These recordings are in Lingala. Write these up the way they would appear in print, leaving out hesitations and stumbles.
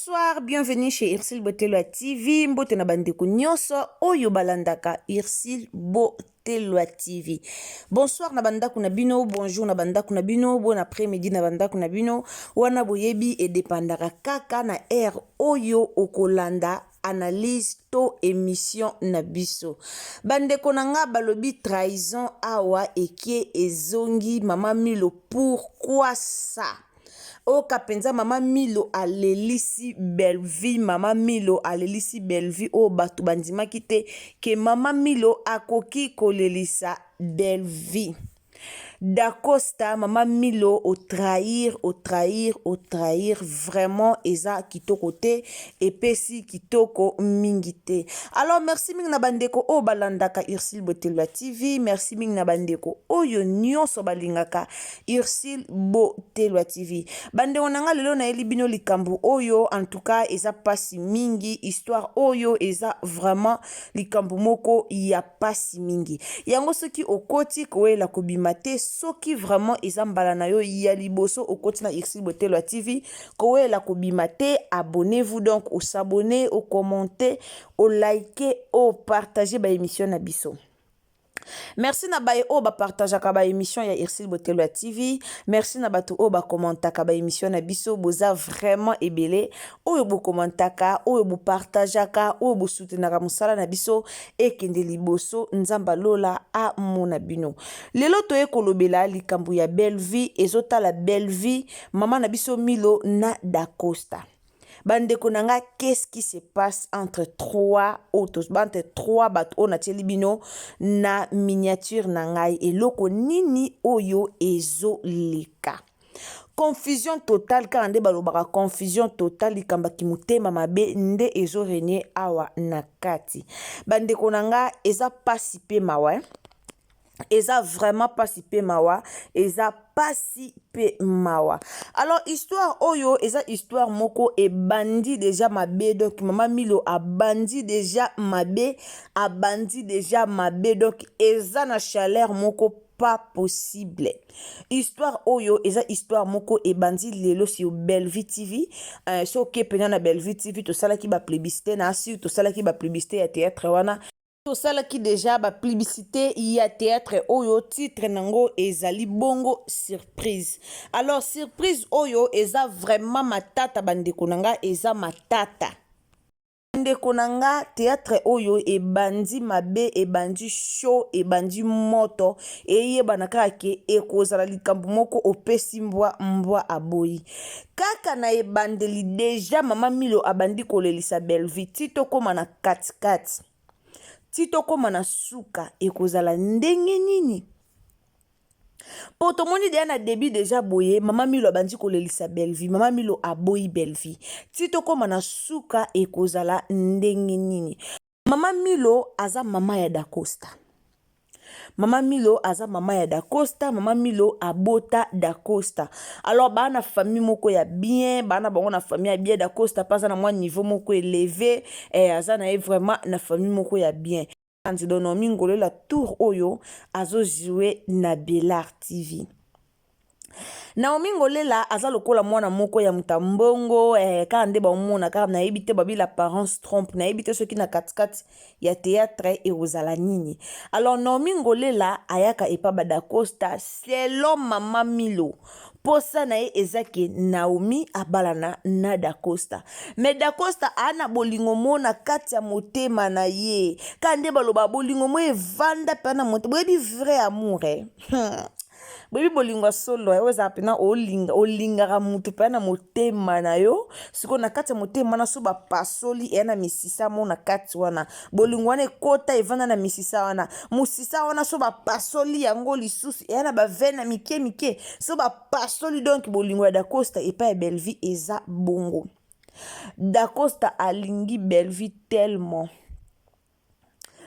Bonsoir, bienvenue chez Ursule Botelwa TV. Mbote na bandeko nyonso oyo balandaka Ursule Botelwa TV. Bonsoir na bandako na bino, bonjour na bandako na bino, bon après-midi na bandako na bino. Wana boyebi edepandaka kaka na heure oyo okolanda analyse to emission na biso. Bandeko na nga balobi trahison awa ekie ezongi mama Milo pourquoi ça? Oyoka penza mama Milo alelisi Bellevue, mama Milo alelisi Bellevue oyo bato bandimaki te ke mama Milo akoki kolelisa Bellevue. Dacosta mama Milo o trahir o trahir o trahir vraiment eza kitoko te epesi kitoko mingi te. Alors merci mingi na bandeko oyo balandaka Ursule Botelwa TV, merci mingi na bandeko oyo nyonso balingaka Ursule Botelwa TV. Bandeko na nga lelo nayeli bino likambo oyo en tout cas eza pasi mingi histoire oyo eza vraiment likambo moko ya pasi mingi. Yango soki okoti kowela kobima te soki vraiment eza mbala na yo ya liboso okoti na Ursule Botelwa TV kowela kobima te abonnez-vous donc o s'abonner o commenter o liker o partager ba émission na biso. Merci na baye oyo ba partageaka ba emission ya Ursule Botelo ya TV. Merci na bato oyo ba commentaka ba emission na biso. Boza vraiment ebele. Oyo bo commentaka, oyo bo partageaka, oyo bo soutenaka mosala na biso ekende liboso. Nzambe lola amona bino. Lelo toye kolobela likambo ya Bellevue, ezotala Bellevue, mama na biso Milo na Dacosta. Bandeko na nga, qu'est-ce qui se passe entre trois autos, entre trois bato oyo natieli bino na miniature na ngai? Eloko nini oyo ezoleka? Confusion totale, kaka nde balobaka confusion totale, likambo ya kimotema mabe nde ezorenye awa na kati. Bandeko na nga, eza pasi pe mawa, eh? Eza vraiment pasi pe mawa, eza pasi pe mawa. Alors histoire oyo eza histoire moko ebandi deja mabe. Donc mama Milo abandi deja mabe, abandi deja mabe. Donc eza na chaleur moko pas possible. Histoire oyo eza histoire moko ebandi lelo sur Bellevue TV. Soki pena na Bellevue TV tosalaki ba publicité na sur tosalaki ba publicité ya théâtre wana. Tosalaki deja ba publicité ya théâtre oyo titre nango ezali bongo surprise. Alors surprise oyo eza vraiment matata bandeko na nga, eza matata. Ndeko na nga, théâtre oyo ebandi mabe, ebandi chaud, ebandi moto, eyebana kaka ke ekozala likambo moko opesi mbwa, mbwa aboyi. Kaka na ebandeli deja mama Milo abandi kolelisa Bellevue ti tokóma na katikati. Ti tokóma na suka ekozala ndenge nini? Po tomoni deja na début deja boye mama Milo abandi kolelisa Bellevue, mama Milo aboyi Bellevue. Ti tokóma na suka ekozala ndenge nini? Mama Milo aza mama ya Dacosta. Mama Milo aza mama ya Dacosta, mama Milo abota Dacosta. Alors baa na famille moko ya bien, baa na bango na famille ya bien. Dacosta pe aza na mwa niveau moko élevé, aza na ye vraiment na famille moko ya bien. Anzido Naomi Ngolela tour oyo azo jouer na Bellar TV. Naomi Ngolela aza lokola mwana moko ya moto mbongo, kaka nde baomona kaka nayebi te babi l'apparence trompe, nayebi te soki na katikati ya théâtre ekozala nini. Alors Naomi Ngolela ayaka epa ba Dacosta selon mama Milo. Posa na ye eza ke Naomi abalana na Dacosta. Mais Dacosta a na bolingo mo na kati ya motema na ye. Kaka nde baloba bolingo mo evanda pe na motema. Boyebi vrai amour, eh? Boyebi bolingo ya solo, oyo ezala mpena olinga, olingaka mutu mpenza na motema na yo. Sikoyo na kati ya motema wana so bapasoli eya na misisa mo na kati wana, bolingo wana ekota evanda na misisa wana. Mosisa wana so bapasoli yango lisusu eya na bavene ya mike mike, so bapasoli. Donc bolingo ya Dacosta epai ya Bellevue eza bongo. Dacosta alingi Bellevue tellement.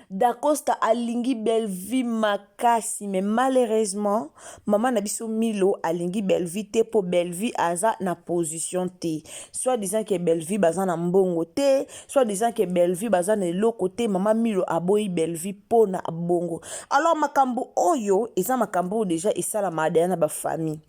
Dacosta alingi Bellevue makasi, mais malheureusement mama na biso Milo alingi Bellevue te po Bellevue aza na position te. Soit disant que Bellevue baza na mbongo te, soit disant que Bellevue baza na eloko te, mama Milo aboyi Bellevue po na bongo. Alors makambo oyo eza makambo oyo déjà esalama deja na ba famille.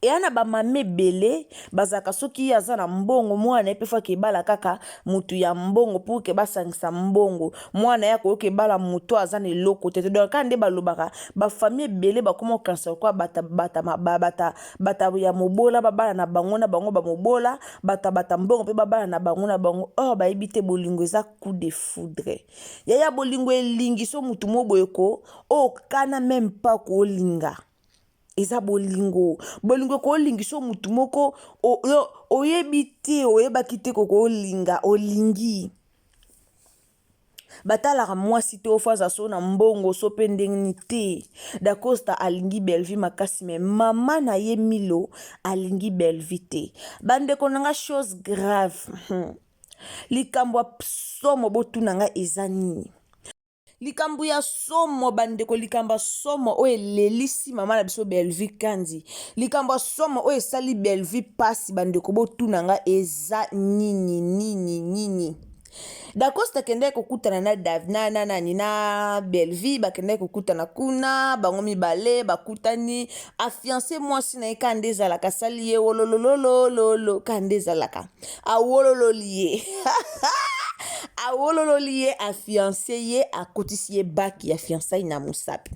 Eya na ba mama ebele bazalaka soki ye aza na mbongo mwana na ye pe faut akebala kaka mutu ya mbongo pour que basangisa mbongo mwana na ye akoki kebala mutu oyo aza na eloko te donc kaka nde balobaka ba famille ebele bakoma kokanisa lokola bata bata bata bata ya mobola babala na bango na bango ba mobola bata bata mbongo pe babala na bango na bango or bayebi te bolingo eza coup de foudre yaya bolingo elingi so mutu moko boye ko okana meme pas kolinga eza bolingo bolingo ekolingi so mutu moko oyebi te oyebaki te kokolinga olingi batalaka mwasi te ofo aza so na mbongo so mpe ndenge nini te dacosta alingi bellevue makasi me mama na ye milo alingi bellevue te bandeko na nga chose grave likambo ya somo botuna nga eza nini Likambo ya somo bandeko, likambo ya somo oyo elelisi mama na biso Bellevue Kandi, likambo ya somo oyo esali Bellevue pasi bandeko, botuna nga eza nini nini nini? Dacosta akendaki kokutana na Dav na na nani na Bellevue, bakendaki kokutana kuna bango mibale bakutani, afiance mwasi na ye kaka nde ezalaka, asali ye wolololololo kaka nde ezalaka awolololi ye awolololi ye afiance ye akotisi ye baki ya fiançailles na mosapi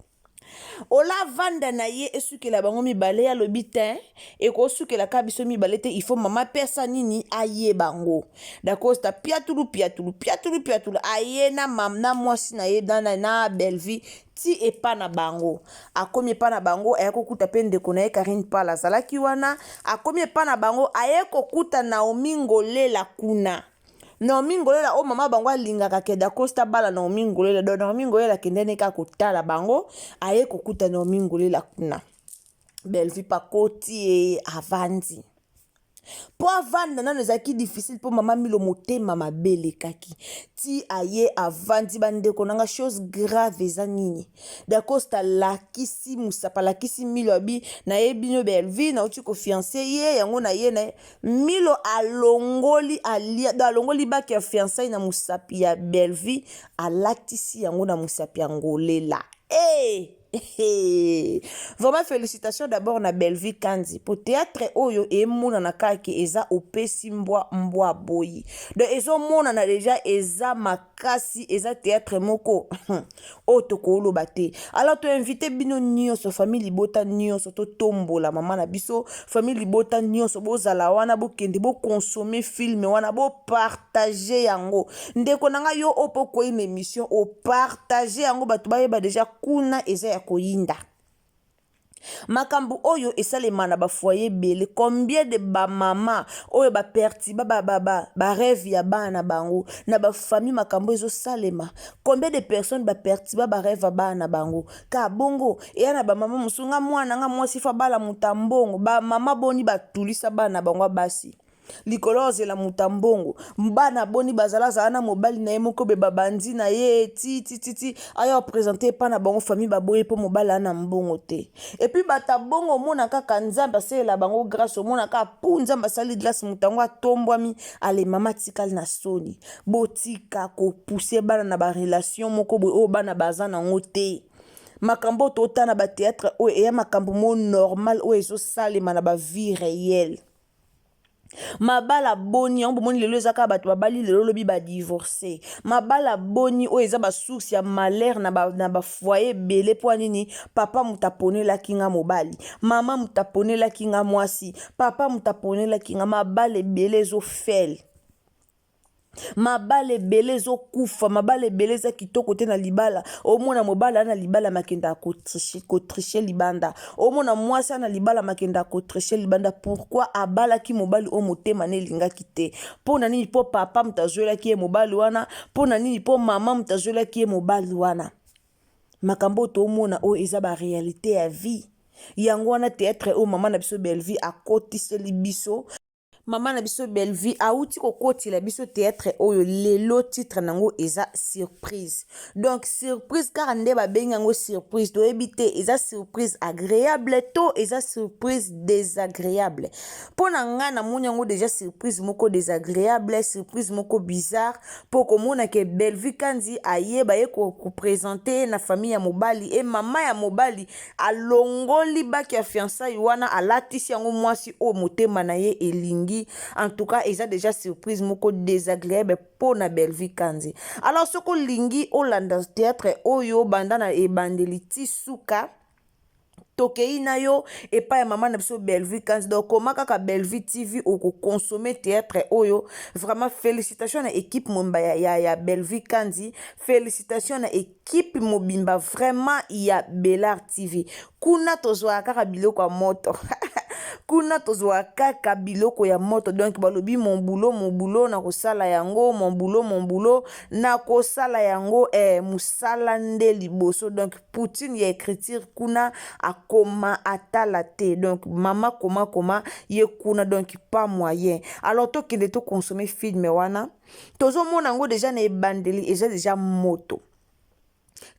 ola avanda na ye esukela bango mibale alobi te ekosukela kaka biso mibale te il faut mama mpe asa nini ayeba yango dacosta piatulu piatulu piatulu piatulu aye na, mam, na mwasi na ye na, na, na bellevue ti epa na bango akomi epa na bango aye kokuta mpe ndeko na ye Carine Pala azalaki wana akomi epa na bango aye kokuta Naomi Ngolela kuna Naomi Ngolela oyo mama bango alingaka ke Dacosta abala Naomi Ngolela donc Naomi Ngolela akende ne kaka kotala bango aye kokuta Naomi Ngolela kuna Bellevue pakoti ye avandi mpo avanda nano ezalaki difficile mpo mama milo motema mabe elekaki ti aye avandi bandeko na nga chose grave eza nini dacosta alakisi mosapa alakisi milo abi nayebi bino bellevue nauti kofiance ye yango na ye na milo alongoli alia alongoli baki ya fiançai na mosapi ya bellevue alatisi yango na mosapi ya ngolela hey! Eh! Vraiment félicitations d'abord na Bellevue Kandy po théâtre oyo emonana kaka ke eza opesi mbwa mbwa boyi donc ezomonana deja eza makasi eza théâtre moko oyo tokoloba te alors toinvite bino nyonso famille libota nyonso totombola mama na biso famille libota nyonso bozala wana bokende bokonsome filme wana bopartage yango ndeko na ngai yo oyo mpo okwei na émission opartage yango bato bayeba deja kuna eza ya koyinda makambo oyo esalema na bafoyer ebele combien de bamama oyo bapertiba barêve ba, ba, ba ya bana na bango na bafamille makambo ezosalema combien de personnes bapertiba barêve ya bana na bango ka bongo eya na bamama mosusu nga mwana nga mwasi fa bala moto ya mbongo bamama boni batulisa bana na bango ya basi likolo ya ozela moto ya mbongo bana boni bazala azala na mobali na ye moko be babandi na ye ti ti ti ti aya opresente epa na bango famille baboye mpo mobali aa na mbongo te epuis bato ya bongo omona kaka nzambe asalela bango grâce omona kaka pu nzambe asali grâce moto yango atombwami ale mama atikali na soni botika kopousse bana na barelation moko boye oyo bana baza nango te makambo oyo totala na batheatre oyo eya makambo mo normal oyo ezosalema na bavie réelle Mabala boni yango bomoni lelo eza kaka bato babali lelo lobi ba divorce mabala boni oyo eza ba source ya malheur na ba, na ba foyer ebele mpo ya nini papa moto aponelaki nga mobali mama moto aponelaki nga mwasi papa moto aponelaki nga mabala ebele ezofele Mabala ebele ezokufa, mabala ebele eza kitoko te na libala. Omona mobali aza na libala mais akendaka ko tricher, ko tricher libanda. Omona mwasi aza na libala mais akendaka ko tricher libanda. Pourquoi abalaki mobali oyo motema ne elingaki te? Mpo na nini? Mpo papa moto azwelaki ye mobali wana. Mpo na nini? Mpo mama moto azwelaki ye mobali wana. Makambo oyo tomona oyo eza ba realite ya vie. Yango wana theatre oyo mama na biso Bellevue akotiseli biso. Mama na biso Bellevue awuti kokotela biso theatre oyo lelo titre nango eza surprise. Donc surprise kaka nde babengi yango surprise toyebi te eza surprise agreable to eza surprise desagreable. Mpo na nga namoni yango deja surprise moko desagreable, surprise moko bizarre mpo komona ke Bellevue Kandy aye baye ko presenter na famille ya mobali et mama ya mobali Alongoli bac ya fiançailles wana alatisi yango mwasi oyo motema na ye elingi. En tout cas eza dejà surprise moko desagreable mpo na Bellevue Kandy. Alors soki olingi olanda theatre oyo banda na ebandeli ti suka, tokei na yo epai ya mama na biso Bellevue Kandy. Donc koma kaka Bellevue TV okokonsome theatre oyo. Vraiment felicitation na equipe mobimba ya Bellevue Kandy, felicitation na equipe mobimba vraiment ya Bellar TV. Kuna tozwaka kaka biloko ya moto kuna tozwaka kaka biloko ya moto. Donc balobi mon boulot, mon boulot na kosala yango, mon boulot, mon boulot na kosala yango, mosala nde liboso. Donc Poutine ya écriture kuna akoma atala te. Donc mama koma koma ye kuna, donc pas moyen. Alors tokende tokonsome film wana, tozomona yango deja na ebandeli eza deja moto.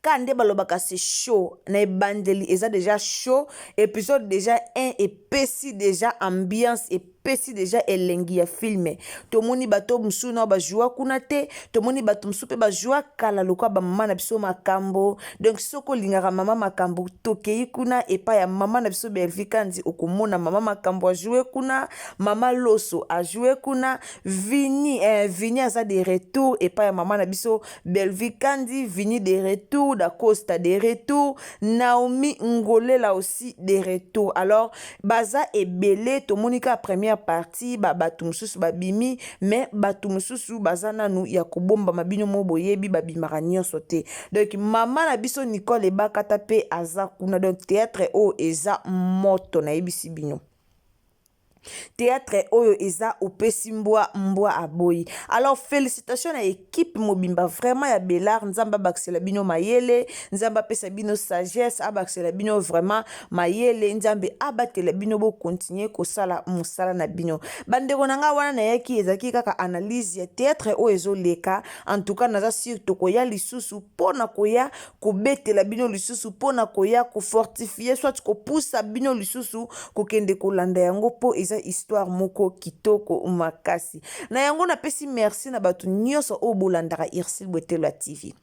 Kaka nde balobaka c'est chaud, na ebandeli eza deja chaud. Épisode deja 1 epesi deja ambiance, epesi deja elengi ya film. Tomoni bato mosusu na bajua kuna te, tomoni bato mosusu mpe bajua kala lokwa bamama na biso Makambo. Donc soki olingaka mama Makambo, tokei kuna epai ya mama na biso Bellevue Kandy, okomona mama Makambo ajoue kuna, mama Loso ajoue kuna, Vini aza de retour epai ya mama na biso Bellevue Kandy. Vini de retour, Dacosta de retour, Naomi Ngolela aussi de retour. Alors baza ebele. Tomoni kaka première partie, bato mosusu babimi, mais bato mosusu baza nanu ya kobombama. Bino mo boyebi babimaka nyonso te. Donc mama na biso Nicole Ebakata mpe aza kuna. Donc théâtre oyo eza moto, nayebisi bino, théâtre oyo eza opesi mbwa, mbwa aboyi. Alors félicitation na équipe mobimba vraiment ya Belar. Nzambe abakisela bino mayele, Nzambe apesa bino sagesse, abakisela bino vraiment mayele, Nzambe abatela bino, bokontinue kosala mosala na bino. Bandeko na ngai, wana nayaki ezalaki kaka analyse ya théâtre oyo ezoleka. En tout cas naza sur tokoya lisusu mpona koya kobetela bino lisusu, mpona koya kofortifie soit kopusa bino lisusu kokende kolanda yango, mpo eza histoire moko kitoko makasi. Na yango napesi merci na bato nyonso oyo bolandaka Ursule Bwetelo ya TV,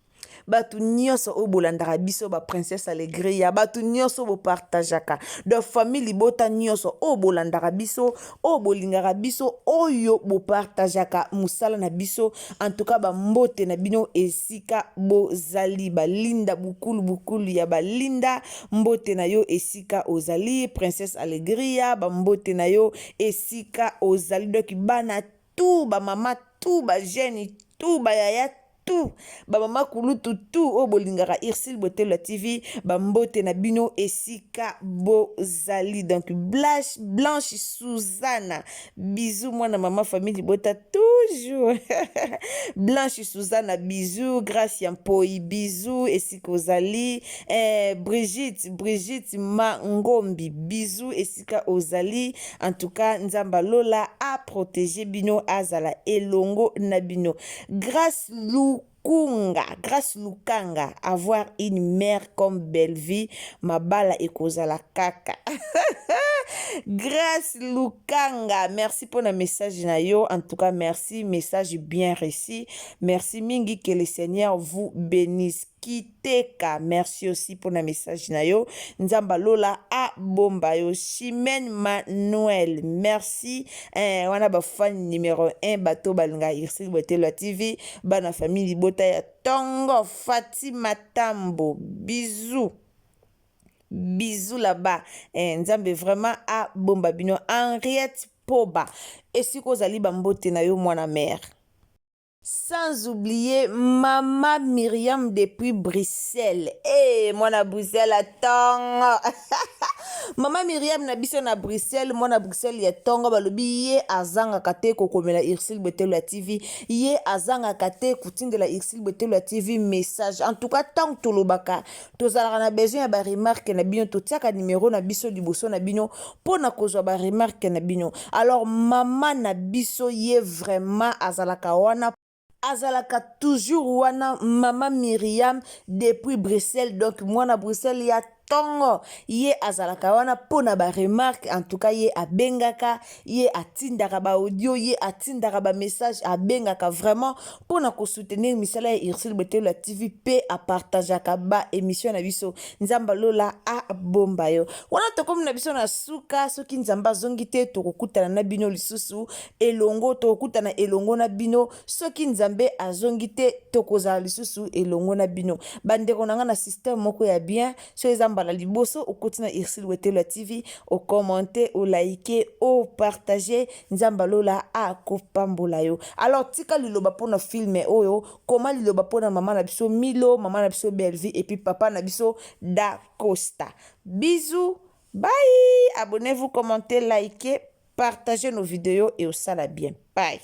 bato nyonso oyo bolandaka biso baprincesse Alegria, bato nyonso bopartageaka, donc famille libota nyonso oyo bolandaka biso, oyo bolingaka biso, oyo bopartageaka mosala na biso. En tout cas bambote na bino esika bozali. Balinda Bukulu, Bukulu ya Balinda, mbote na yo esika ozali. Princesse Alegria, bambote na yo esika ozali. Donc bana tout, bamama tout, bajeune tout, bayaya tout, bamama kulutu tout oyo bolingaka Ursule Botelo ya TV, bambote na bino esika bozali. Donc Blanche, Blanche Suzana, bisou mwana mama, famille libota toujours. Blanche Suzana, bisou. Grace ya Mpoi, bisou esika ozali. Brigitte, Brigitte Mangombi, bisou esika ozali. En tout cas Nzambe alola aprotege bino, azala elongo na bino. Grâce Lukunga, Grâce Lukanga, avoir une mère comme Bellevue, mabala ekozala kaka. Grâce Lukanga, merci pour le message na yo. En tout cas merci, message bien reçu, merci mingi, que le Seigneur vous bénisse. Kiteka, merci aussi pour le message na yo, Nzamba lola abomba yo. Chimène Manuel, merci. Wana bafan numéro 1, bato balinga Ursule Bwetelo ya TV, bana famille libota ya tongo. Fatima Tambo, bisous, bisous là-bas. Nzambe vraiment abomba bino. Henriette Poba, esika ozali, bambote na yo mwana mare. Sans oublier Mama Myriam depuis Bruxelles. Eh, hey, mwana Bruxelles atongo. Mama Miriam na biso na Bruxelles, mwana Bruxelles ya tongo, balobi ye azangaka te kokomela Ursule Botelo ya TV, ye azangaka te kotindela Ursule Botelo ya TV message. En tout cas, ntango tolobaka tozalaka na besoin ya baremarque na bino, totiaka numero na biso liboso na bino mpo na kozwa baremarque na bino. Alors mama na biso ye vraiment azalaka wana, azalaka toujours wana, mama Miriam depuis Bruxelles. Donc mwana Bruxelles ya ntongo, ye azalaka wana mpo na baremarque. En tout cas, ye abengaka, ye atindaka baaudio, ye atindaka bamessage, abengaka vraiment mpo na kosoutenir misala ya Ursule Botelo ya TV mpe apartageaka baémission na biso. Nzambe alola abomba yo. Wana tokomi na biso na suka. Soki Nzambe azongi te, tokokutana na bino lisusu elongo, tokokutana elongo na bino. Soki Nzambe azongi te, tokozala lisusu elongo na bino, bandeko na nga, na système moko ya bien. So eza mbala liboso okoti na Ursule Wetelo ya TV, okommente, olike, opartage, Nzambe alola akopambola yo. Alors tika liloba mpona film oyo, koma liloba mpona mama na biso Milo, mama na biso Bellevie et puis papa na biso Da Costa. Bisous, bye. Abonnez-vous, commentez, likez, partagez nos vidéos et osala bien. Bye.